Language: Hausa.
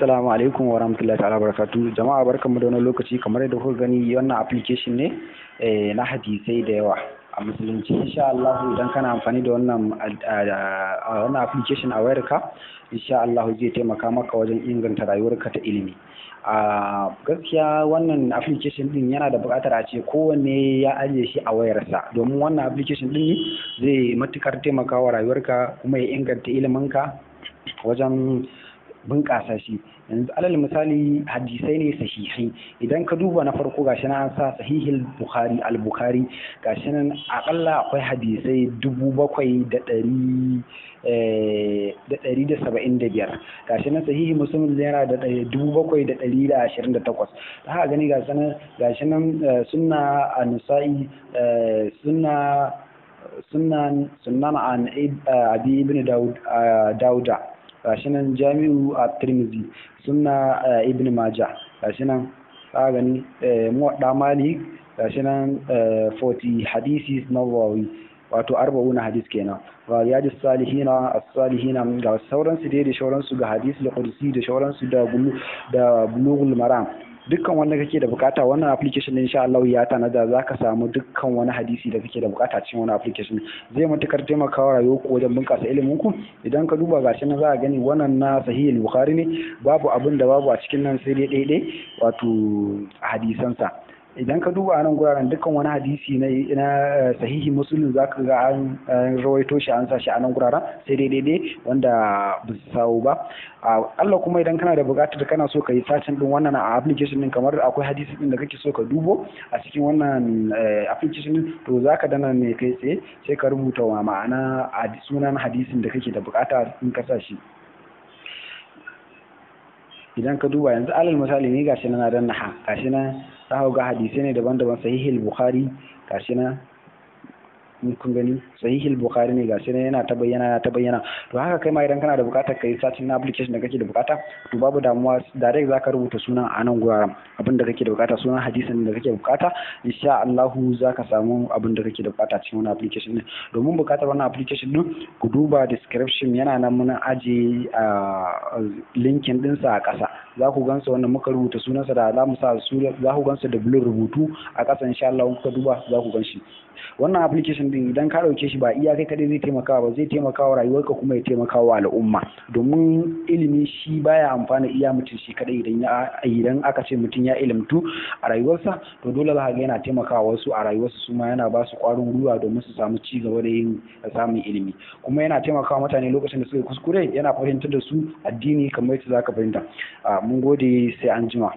Assalamu alaikum wa rahmatullahi ta'ala barakatu. Jama'a, barkanmu da wannan lokaci. Kamar yadda kuka gani, wannan application ne na hadisai da yawa a musulunci. Insha Allah, idan kana amfani da wannan application a wayarka, insha Allah zai taimaka maka wajen inganta rayuwarka ta ilimi. A gaskiya, wannan application din yana da buƙatar a ce kowanne ya ajiye shi a wayarsa, domin wannan application din zai matukar taimakawa rayuwarka kuma ya inganta iliminka wajen bunƙasa shi. Yanzu alal misali, hadisai ne sahihai. Idan ka duba na farko, gashi nan an sa Sahihil Bukhari, Al-Bukhari, gashi nan akalla akwai hadisai 7,175. Gashi nan Sahihi Muslim yana da 7,128. Haka gani, gashi nan sunna an-Nisa'i, sunna sunan sunan an Abi ibn Daud Dauda, gashi nan Jami'u at-Tirmidhi, Sunna Ibn Majah, gashi nan ka gani Muwadda Malik, gashi nan 40 Hadisi Nawawi, wato arba'una hadis kenan, ga Riyadus Salihina, as-Salihina, ga sauransu dai da sauransu, ga Hadisi al-Qudsi da sauransu, da da Bulughul Maram. Dukkan wanda kake da bukata, wannan application din insha Allah ya tanada, zaka samu dukkan wani hadisi da kake da bukata cikin wannan application. Zai matukar taimakawa rayuwarku wajen bunkasa ilimin ku. Idan ka duba, gashi nan za a gani, wannan na Sahih Bukhari ne. Babu abin da babu a cikin nan, sai dai ɗaiɗai, wato hadisansa. Idan ka duba nan guraren, dukkan wani hadisi na Sahihi Muslim zaka ga an rawaito shi, an sa shi a nan guraren, sai dai daidai wanda ba su sawo ba. Allah kuma, idan kana da buƙatar, kana so ka yi searching din wannan a application din, kamar akwai hadisi din da kake so ka dubo a cikin wannan application din, to zaka dana ne kai tsaye, sai ka rubuta wa ma'ana sunan hadisin da kake da buƙata. In ka sa shi, idan ka duba yanzu alal misali ne, gashi nan na danna ha, gashi nan za ka ga hadisai ne daban-daban. Sahihul Bukhari, gashi nan kun gani, Sahihul Bukhari ne, gashi nan yana ta bayyana, yana ta bayyana. To haka kai ma, idan kana da bukatar kai searching na application da kake da bukata, to babu damuwa, direct zaka rubuta sunan a nan guraren, abin da kake da bukata, sunan hadisin da kake bukata. Insha Allah zaka samu abin da kake da bukata cikin wannan application din. Domin bukatar wannan application din, ku duba description, yana nan, muna aje linkin dinsa a ƙasa, za ku gansa. Wannan muka rubuta sunansa da za mu sa su, za ku gansa da blue rubutu a ƙasa. Insha Allah kuka duba za ku ganshi. Wannan application din, idan ka ɗauke shi, ba iya kai kadai zai taimaka ba, zai taimaka wa rayuwarka kuma ya taimaka wa al'umma, domin ilimi shi baya amfana iya mutum shi kadai. Idan aka ce mutum ya ilimtu a rayuwarsa, to dole za ka ga yana taimakawa wasu a rayuwarsu, su ma yana ba su ƙwarin gwiwa domin su samu ci gaba da yin samun ilimi. Kuma yana taimakawa mutane lokacin da suka kuskure, yana fahimtar da su addini kamar yadda zaka fahimta. Mun gode, sai an jima.